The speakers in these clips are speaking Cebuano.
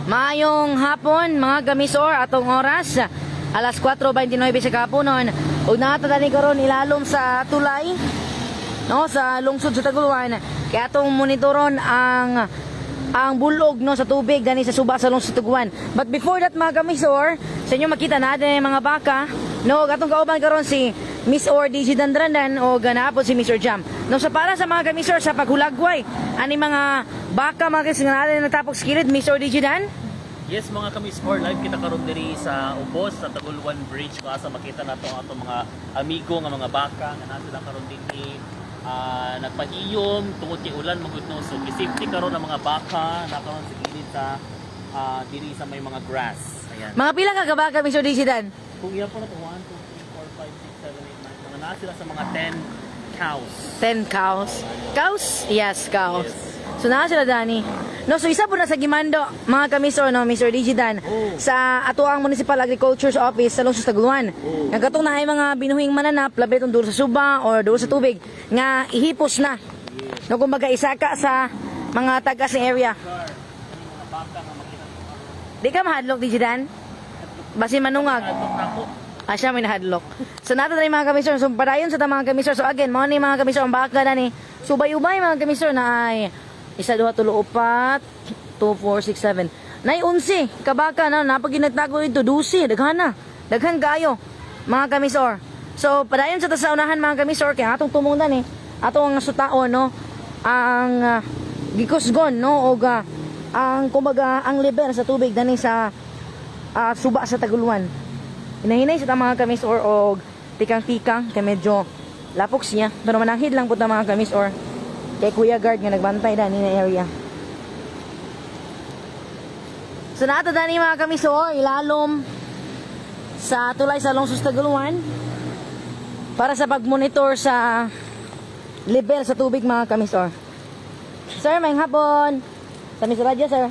Maayong hapon, mga gamisor, atong oras alas 4:29 sa kahaponon ug naa ta dani karon ilalom sa tulay, no, sa lungsod sa Taguluan, kaya atong monitoron ang bulog, no, sa tubig dani sa suba sa lungsod sa Taguluan. But before that, mga gamisor, sa inyo makita natin mga baka, no, ug atong kauban karon si Miss Or DJ Dandrandan o ganapon si Mr. Jam. No, sa para sa mga gamisor sa paghulagway ani mga baka, mga kasi nga natin natapok sa kilid, Miss Or DJ Dan. Yes, mga kamisor, live kita karon diri sa ubos sa Taguluan Bridge kung asa makita nato ang atong mga amigo nga mga baka nga naa sila karon dinhi nagpahiyom tungod kay ulan magud, no. So gi-safety karon ang mga baka na karon sa gilid sa diri sa may mga grass. Ayan. Mga pila ka kabaka, Mr. DJ Dan? Kung iya po na to, 1 2 3 4 5 6 7 8 9, mga naa sila sa mga 10 cows. 10 cows. Cows? Yes, cows. Yes. So naa sila dani. No, so isa po na sa gimando, mga kamisor, no, Mr. Digidan, Oh. sa atuang Municipal Agriculture's Office sa Lungsod sa Taguluan. Oh. Nga katong naay mga binuhing mananap, labi itong dulo sa suba or dulo sa tubig, nga ihipos na. Yes. No, kumbaga isaka sa mga tagas ng area. Sir, mga baka nga makita to karon. Di ka mahadlok, Digidan? Basin manungag. Adlok na ko. Ah, siya may nahadlok. So nato na mga kamisor. So padayon sa ta, mga kamisor. So again, mao ni mga kamisor ang baka na ni. So ubay-ubay, mga kamisor, na ay isa, duha, tulo, upat, 2, 4, 6, 7. Nay 11 kabaka na napaginagtago dito 12, daghan na. Daghan kaayo, mga kamisor. So padayon sa ta sa unahan, mga kamisor, kay atong tumungdan eh. Atong ang sutaon, no, ang gikusgon, no, og ang kumbaga ang level sa tubig dani sa suba sa Taguluan. Hinahinay sa mga kamis or og tikang-tikang kay medyo lapok siya. Pero mananghid lang po ta, mga kamis or, kay Kuya Guard nga nagbantay dani na area. So nato dani, mga kamis or, ilalom sa tulay sa Lungsod sa Taguluan para sa pagmonitor sa level sa tubig, mga kamis or. Sir, may hapon. Sa Miss Radyo, sir.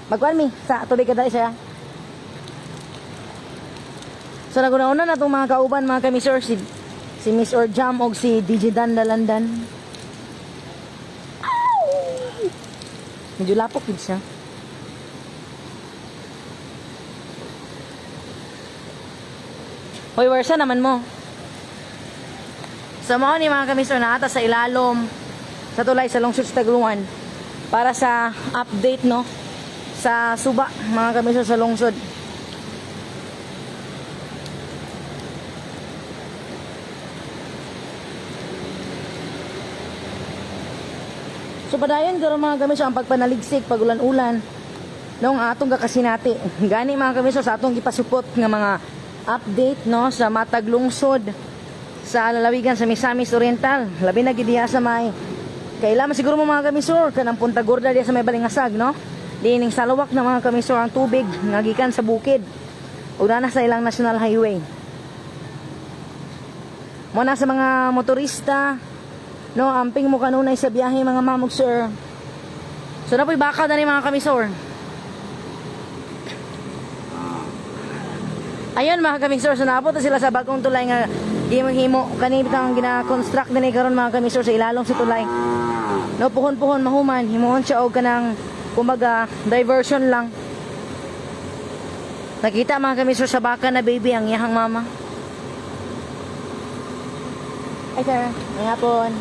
Magkuhan mi sa tubig kadali, sir. So naguna-una na itong mga kauban, mga kami sir, si Miss Orjam og si DJ Dan Dalandan. Ow! Medyo lapok yun siya. Hoy, wersa naman mo. So mao ni, mga kami sir, naata sa ilalom sa tulay sa lungsod sa Taguluan para sa update, no, sa suba, mga kami sir, sa lungsod. So padayon karon, mga kamisyo, ang pagpanaligsik pag ulan-ulan nung atong kakasinati. Gani, mga kamisyo, sa atong gipasupot nga mga update, no, sa matag lungsod sa lalawigan sa Misamis Oriental. Labi na gid diha sa may kailangan siguro mo, mga kamisor, kanang Punta Gorda diha sa may Balingasag, no. Dining salawak na, mga kamisor, ang tubig nga gikan sa bukid ug naa na sa ilang national highway. Mo na sa mga motorista, no, amping mo kanunay sa biyahe, mga ma'am ug sir. So na po'y baka na ni, mga kamisor. Ayun, mga kamisor, so naabot na sila sa bagong tulay nga gihimo kani bitang gina-construct dinhi karon, mga kamisor, sa ilalong sa tulay. No, puhon-puhon mahuman, himuon siya og kanang kumbaga diversion lang. Nakita, mga kamisor, sa baka na baby ang iyahang mama. Ay sir, may hapon.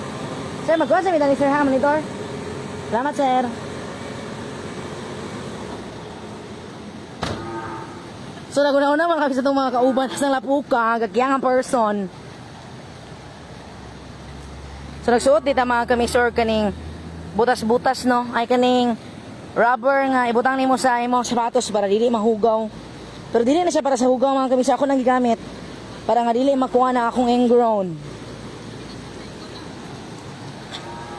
Sir, magkuha sa ni sir ha, monitor. Salamat, sir. So naguna-una, mga kami sa itong mga kauban sa lapuka, gagiyang ang person. So nagsuot dito, mga kami sir, kaning butas-butas, no, ay kaning rubber nga ibutang nimo sa imong sapatos para dili mahugaw. Pero dili na siya para sa hugaw, mga kami sa ako nang gigamit para nga dili makuha na akong ingrown.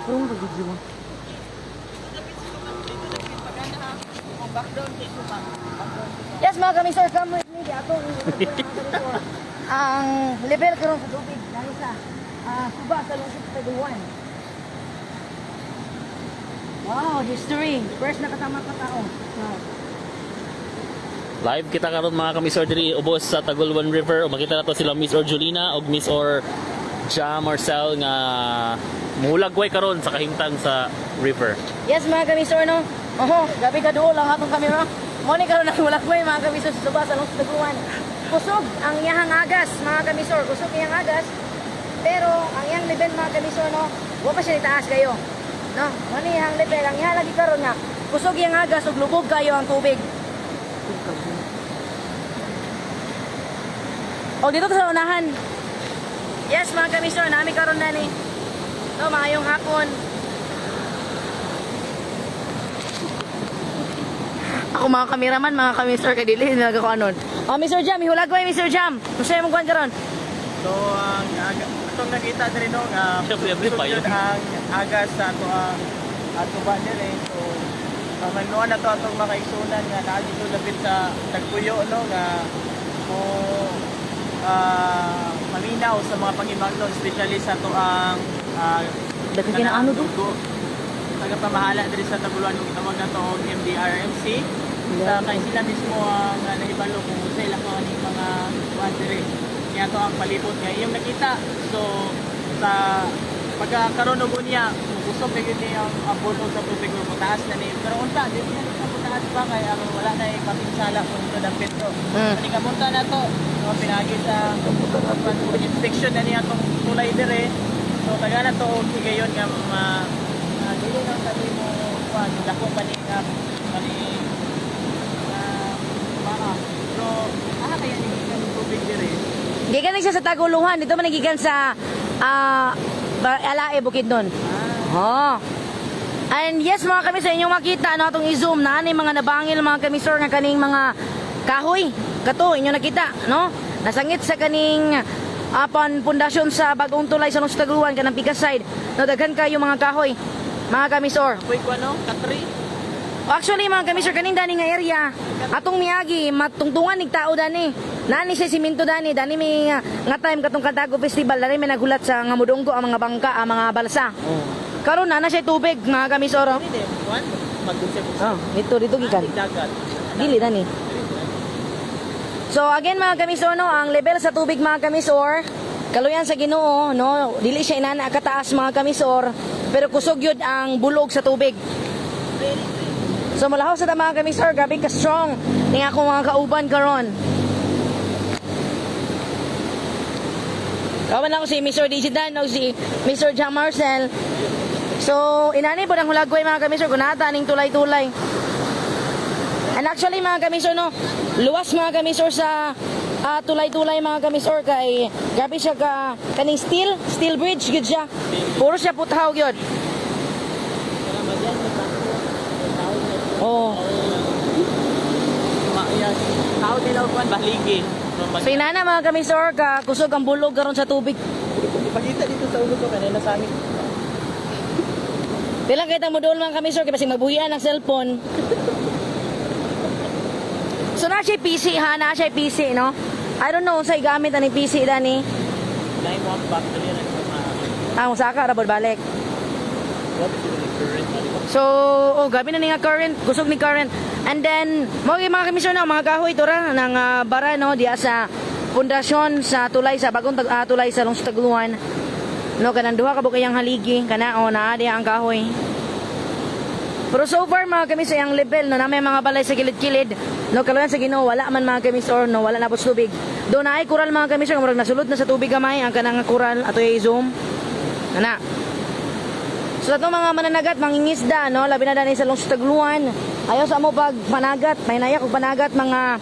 Pero mo pag-video mo. Yes, mga kami sir, come with me. Ato ang level karon sa tubig dahil sa suba sa lungsod sa Taguluan. Wow, history. First nakatama ka tao. Wow. Live kita karon, mga kamisor, diri ubos sa Taguluan River. O makita nato sila Miss Orjulina og Miss Or Ja Marcel nga muhulagway karon sa kahimtang sa river. Yes, mga kami sir, no? Oho, gabi ka duol ang atong camera. Mo ni karon ang hulagway, mga kamisor, sa suba sa Lungsod Taguluan. Kusog ang iyahang agas, mga kamisor, kusog iyang agas. Pero ang iyang level, mga kamisor, no, wa pa siya itaas kayo. No, mo ni iyang level ang iyang lagi karon nga kusog iyang agas ug lubog kayo ang tubig. O dito to sa unahan. Yes, mga kamisor, nami karon na ni. No, maayong hapon. Ako mga kameraman, mga kamisor, kay dili na ko anon. Oh, Mr. Jam, ihulagway, Mr. Jam. Unsa imong kuan karon? So ang aga, atong nakita diri, no, nga Siyempre, every kusog pa yun. yun ang agas sa ato ang ato ba diri. So ang nagnuan na to atong mga kaigsunan nga naa dito lapit sa tagpuyo, no, nga mo maminaw sa mga pangimangno, especially sa ato ang Daghan kay na ano do? dugo tagapamahala diri sa Taguluan ug gitawag nato og MDRMC sa kay sila mismo ang nahibalo kung unsa ilang mga ning mga kuan diri niya to ang palibot nga iyong nakita. So sa pagkakaroon og unya, kusog na gyud ni ang bulog sa tubig ug mutaas na ni, pero unta di na ni mutaas pa kay aron wala na mapinsala kung ito dampit to. Kani kamunta na to, no, pinagi sa inspection na niya tong tulay dire. So taga na to og higayon nga ma dili lang sa mo kuan dako pa ni nga kani baka. Pero kaya ni gikan yung tubig dire. Gikan ni siya sa Taguluhan, dito man gikan sa Alae, Bukidnon. Oh. And yes, mga kami sa inyong makita no atong i-zoom na ani mga nabangil, mga kami sir, nga kaning mga kahoy kato inyo nakita, no, nasangit sa kaning apan pundasyon sa bagong tulay sa Lungsod Taguluan kanang Pikas side, no, daghan kayo mga kahoy, mga kamisor. Apoy ko no, katri. Actually, mga kamisor, kaning dani nga area atong miagi matungtungan nig tao dani. Nani siya simento dani, dani may nga time katong Kadago Festival dani may nagulat sa nga mudunggo ang mga bangka, ang mga balsa. Karon na na siya tubig, mga kamisor, oh. Hindi kuan magdulce ko. Oh, dito dito gikan. Dagat. Dili dani. So again, mga kamisor, no, ang level sa tubig, mga kamisor, kaluyan sa Ginoo, no, dili siya inana kataas, mga kamisor, pero kusog yun ang bulog sa tubig. So mulaho sa ta, mga kamisor, grabe ka strong ning akong mga kauban karon. Kawan ako si Mr. DC Dan o si Mr. John Marcel. So, inani po ng hulagway, mga kamisor, kung nata ning tulay-tulay. And actually, mga kamisor, no, luwas, mga kamisor, sa tulay-tulay, mga kamisor, kay grabe siya ka kaning steel bridge gyud siya. Puro siya puthaw gyud. Oh. Maayas. Tao nila kuan baligi. So, So inana, mga kamisor, ka kusog ang bulog karon sa tubig. Ipakita dito sa ulo ko kanina sa amin. Di lang kita mo doon, mga kamisor, kay basig magbuhian ang cellphone. So na siya PC ha, na siya PC, no? I don't know sa gamit ani PC dani. Lain mo ang back dali ra sa mga Ah, saka ra balik. What is the current na di ba? So, oh, gabi na ni nga current, kusog ni current. And then, mo mga kamisyon na mga kahoy tora ng bara, no, diya sa pundasyon sa tulay sa bagong tulay sa Lungsod Taguluan. No, kanang duha ka bukayang haligi kana oh naa diya ang kahoy. Pero so far, mga kamis, ang level, no, na may mga balay sa kilid-kilid, no, kaluyan sa Ginoo wala man, mga kamis, or no, wala na po sa tubig. Do na ay kural, mga kamis, murag nasulod na sa tubig gamay ang kanang kural ato i-zoom. Ana. So atong mga mananagat, mangingisda, no, labi na dani sa Lungsod Tagluan. Ayaw sa amo pag panagat, may nayak og panagat mga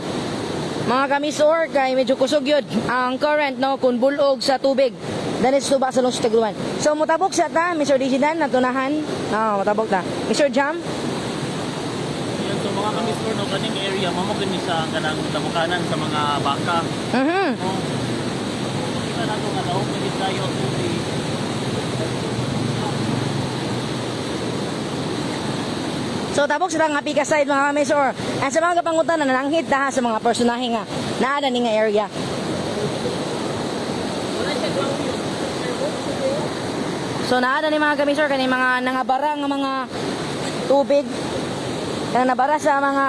kamisor kay medyo kusog yun ang current, no, kun bulog sa tubig. Dani sa tuba sa Lungsod Tagluan. So mutabok sa ta, Mr. Dijidan natunahan. No, mutabok ta. Mr. Jam, Yun, so mga kamisor, no, kaning area, mamo gani sa kanang tabukanan sa mga baka. No? So, makita nato nga daog na gid tayo ang tubig. So tabok sa nga pika side, mga kamisor. And sa mga kapangutan na nananghit ta sa mga personahe nga naa ni nga area. So naa ni mga kamisor kani mga nangabara nga mga tubig. Kanang nabara sa mga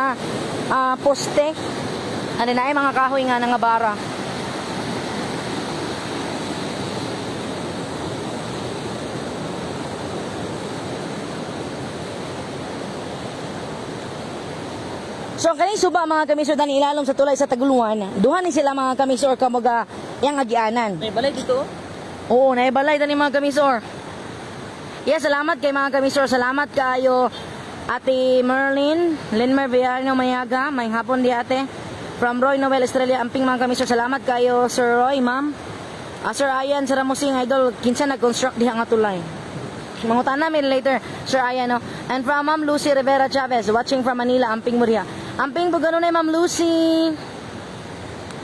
poste. Ano na ay mga kahoy nga nangabara. So ang kaning suba, mga kamisor, dani ilalom sa tulay sa Taguluan, duha ni sila, mga kamisor, kamoga yang agianan. May balay dito. Oo, naibalay tani, mga kamisor. Yes, salamat kay mga kamisor. Salamat kayo, Ate Merlin, Linmer Villarino Mayaga, may hapon di, ate. From Roy Noel Estrella, amping, mga kamisor. Salamat kayo, Sir Roy, ma'am. Sir Ayan Saramusing, idol, kinsa nag-construct diha nga tulay? Mangutan namin later, Sir Ayan, no? And from Ma'am Lucy Rivera Chavez, watching from Manila, amping mo diha. Amping po ganun ay, Ma'am Lucy.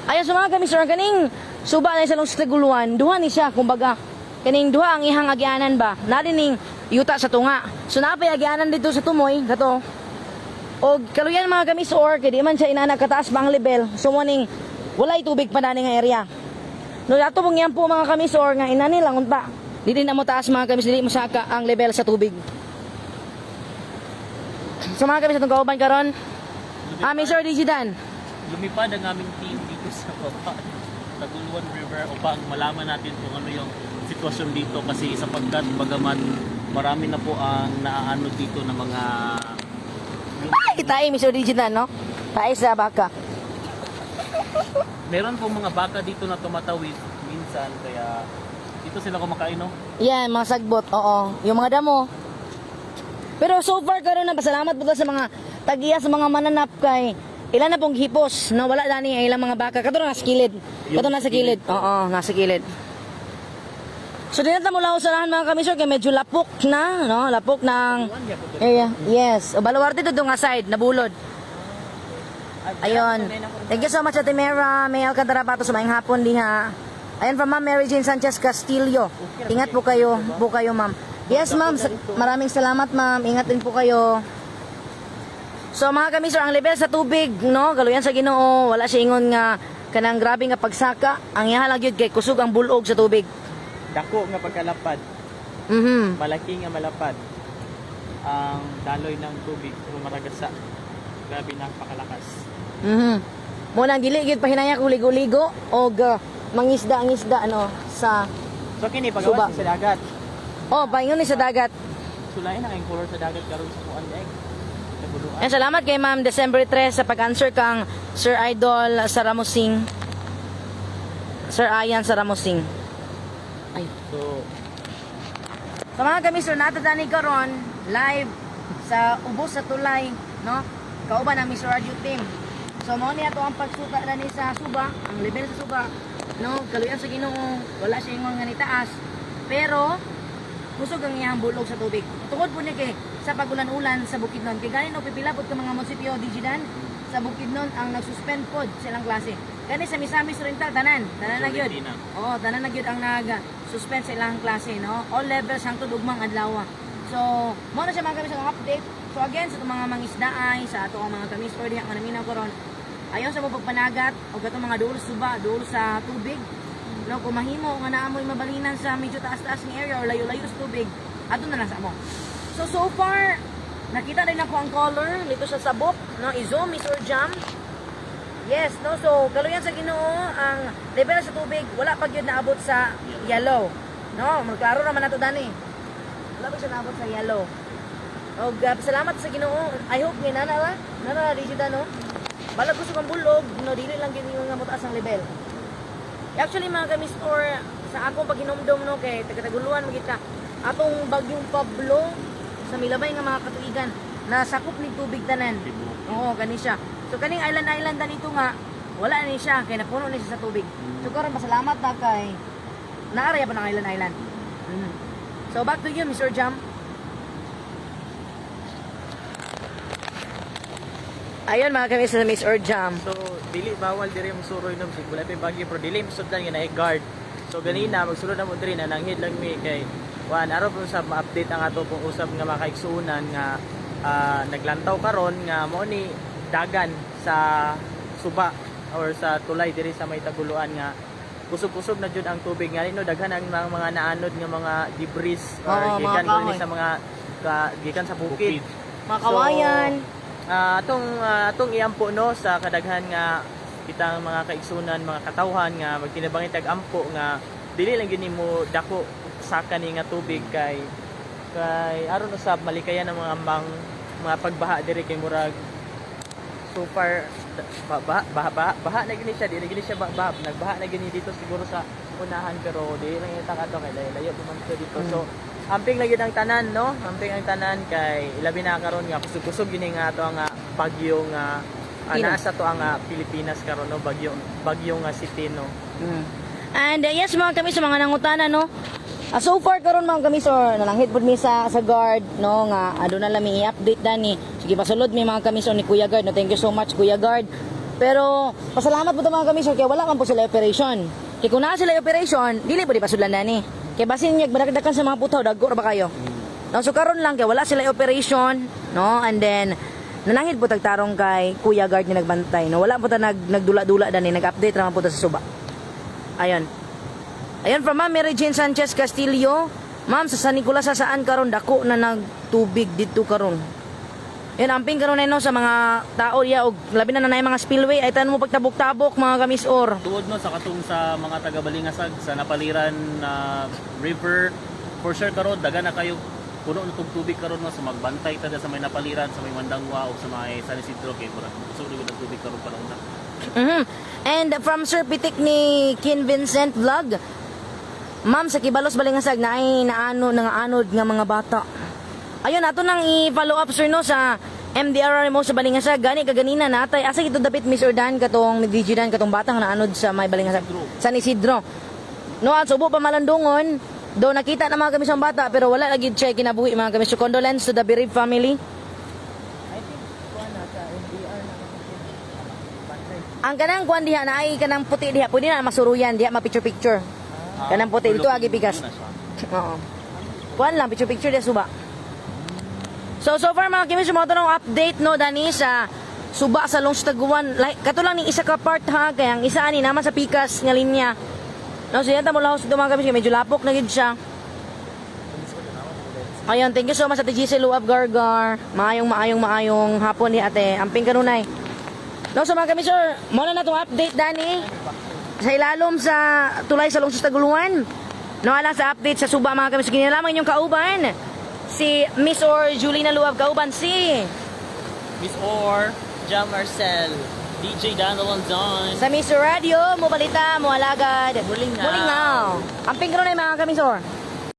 Ayon sa mga kami, sir, kaning suba na isa nung sa Taguluan, duha ni siya, kumbaga. Kaning duha ang ihang agianan ba? Nari ning yuta sa tunga. So napay agianan dito sa tumoy, kato. Og kaluyan, mga kami or kay di man siya inana kataas ba ang level. So mo ning walay tubig pa nani nga area. No ato pong yan po, mga kamisor, nga inani lang unta. Dili na mo taas, mga kamis, dili mo saka ang level sa tubig. So mga kamis, atong kauban karon. Sir Digidan. Lumipad ang aming team dito sa baba, Taguluan River, upang malaman natin kung ano yung sitwasyon dito kasi sapagkat bagamat marami na po ang naaano dito ng mga Ay, tayo, Mr. Digitan, no? Tayo sa baka. Meron pong mga baka dito na tumatawid minsan, kaya dito sila kumakain, no? Yan, mga sagbot, oo. Yung mga damo. Pero so far karon na pasalamat po ta sa mga tagiya, sa mga mananap, kay ilan na pong hipos, no? Wala dani ang ilang mga baka. Kato na nasa kilid. Kato nasa kilid. Oo, nasa kilid. So dinata mo lang usarahan, mga kamisor, kay medyo lapok na, no? Lapok ng area. Yes. O baluarte to nga side, nabulod. Ayun. Thank you so much, Ate Mera. May Alcantara Patos, maayong hapon diha. Ayun, from Ma'am Mary Jane Sanchez Castillo. Ingat po kayo, ma'am. Yes, ma'am. Maraming salamat, ma'am. Ingat din po kayo. So mga kamisor, ang level sa tubig, no, galuyan sa Ginoo, wala siya ingon nga kanang grabe nga pagsaka. Ang iha lang gyud kay kusog ang bulog sa tubig. Dako nga pagkalapad. Malaki nga malapad ang daloy ng tubig rumaragasa. Grabe, napakalakas. Mo nang dili gyud pahinaya kung ligo-ligo og mangisda-ngisda ano sa So kini Suba. pagawas ni sa dagat. Oh, paingon ni sa dagat. So lain na kayong color sa dagat karon sa kuan eh. Sa buluan. And salamat kay Ma'am December 3 sa pag-answer kang Sir Idol Saramusing. Sir Ayan Saramusing. Ay. So Sa mga kami sir, natadani karon live sa ubos sa tulay, no? Kauban ang Mr. Radio team. So mao ni ato ang pagsuka na ni sa suba, ang level sa suba, no? Kaluyan sa Ginoo, wala siya ingon nga nitaas. Pero kusog ang iyang bulog sa tubig. Tungod po ni kay sa pagulan-ulan sa Bukidnon. Kay ganin no pipila pod ka mga munisipyo, Digidan, sa Bukidnon ang nagsuspend pod silang klase. Gani sa Misamis Oriental tanan, tanan na gyud. Majority na. Oo, tanan na gyud ang nag-suspend sa ilang klase, no? All levels hangtod ugmang adlaw. So, mao na siya, mga kamis, ang update. So again, sa itong mga mangisdaay, sa ato ang mga kamis or diha nga naminaw karon, ayaw sa mo pagpanagat o katong mga duol suba, duol sa tubig. No, kung mahimo nga naa mo'y mabalinan sa medyo taas-taas ng area or layo-layo sa tubig, adto na lang sa amo. So so far, nakita rin ako ang color nito sa sabok, no? I-zoom, Mr. Jam. Yes, no? So, kaluyan sa Ginoo, ang level sa tubig, wala pa gyud naabot sa yellow. No, klaro naman nato dani. Wala pa siya naabot sa yellow. Og salamat sa Ginoo. I hope nga nana ba? Nana di siya, no. Balag gusto kang bulog, no, dili lang gyud ingon nga motaas ang level. Actually, mga kamis or sa akong paghinumdom, no, kay taga-Taguluan magita atong bagyong Pablo sa milabay nga mga katuigan nasakop ni tubig tanan. Oo, kani siya. So kaning island island nito nga wala ni siya kay napuno ni siya sa tubig. So karon pasalamat ta kay naaraya pa ng island island. So back to you, Mr. Jam. Ayun, mga kami sa Mr. Jam. So dili bawal diri mo suroy nom sig wala pa bagyo pero dili mo sudlan nga naay guard. So ganina magsulod na mo diri na nanghid lang mi kay kuan aron po sa ma-update ang ato pong usab nga mga kaigsuonan nga naglantaw karon nga mao ni dagan sa suba or sa tulay diri sa may Taguluan nga kusog-kusog na jud ang tubig nga no daghan ang mga naanod nga mga debris or Oo, mga gikan kahoy. ni sa mga gikan sa bukid. Bukid. Mga kawayan. So, atong iampo no sa kadaghan nga kitang mga kaigsunan, mga katawhan nga magtinabangay tag ampo nga dili lang gyud nimo dako saka ni nga tubig kay kay aron usab malikayan ang mga mang mga pagbaha diri kay murag So far ba, ba, ba, baha na gini siya, di na gini siya ba, ba, nagbaha na gini dito siguro sa unahan, pero di lang kita kato kay layo layo man siya dito. So amping lagi ang tanan, no? Amping ang tanan kay ilabi na karon nga kusog-kusog gini nga ato ang bagyo nga Tino. naa sa to ang Pilipinas karon, no? Bagyo bagyo nga si Tino. And yes, mga kami sa mga nangutana, no. So far karon, mga kami sir, nalanghit pud mi sa guard, no, nga aduna lang mi i-update dani. Sige, pasulod mi, mga kami sir, ni Kuya Guard, no. Thank you so much, Kuya Guard. Pero pasalamat po ta, mga kami sir, kay wala man po sila operation. Kay kung naa sila operation, dili po di pasudlan dani. Kay basin niya badakdakan sa mga putaw, dagko ra ba kayo? No, so karon lang kay wala sila operation, no? And then nanangid po tagtarong kay Kuya Guard nga nagbantay, no? Wala po ta nagdula-dula dani, nag-update ra man po ta sa suba. Ayon. Ayon from Ma'am Mary Jane Sanchez Castillo. Ma'am, sa San Nicolas sa saan karon dako na nagtubig dito karon? Yun, amping karon no sa mga tao diya og labi na nanay mga spillway ay tan mo pagtabok-tabok, mga kamisor. Tuod, no, sa katong sa mga taga Balingasag sa napaliran na river, for sure karon daga na kayo, puno na tug tubig karon, no? So magbantay ta sa may napaliran, sa may Mandangwa o sa may San Isidro kay murag kusog na gyud ang tubig karon panahon na. And from Sir Pitik ni Kin Vincent Vlog. Ma'am, sa Kibalos Balingasag na ay naano nangaanod nga mga bata. Ayun, ato nang i-follow up, sir, no, sa MDR mo sa Balingasag. Gani kaganina natay asa ito dapit, Miss Ordan, katong DJ Dan, katong batang naanod sa may Balingasag. San Isidro. No, at subo pa malandungon. Do nakita na mga kami sa bata pero wala lagi siya kinabuhi, mga kami. So condolence to the bereaved family. I think kuan na sa MDR na bantay. Ang kanang kuan diha na ay kanang puti diha, pwede na masuruyan diha, ma picture picture. Kanang puti dito agi pikas. Yun na siya. Oo. Kuan lang picture picture diha suba. So so far, mga kimis, mo tanong update, no, dani sa suba sa Lungsod Taguan. Like kato lang ning isa ka part ha, kay ang isa ani naman sa pikas nga linya. No, so yan ta mo lahos dito, mga kimis, kay medyo lapok na gid siya. Ayun, thank you so much, Ate Giselle Luab Gargar. Maayong maayong maayong hapon ni Ate. Amping kanunay. No, so mga kami sir, mo na natong update dani sa ilalom sa tulay sa Lungsod Taguluan. No, alang sa update sa suba, mga kami. So, lamang inyong kauban si Miss or Julina Luab, kauban si Miss Or, Jam Marcel. DJ Dandalon Don. Sa Miss Radio, mo balita, mo alagad. Mulingaw. Mulingaw. Amping kanunay, mga kami sir.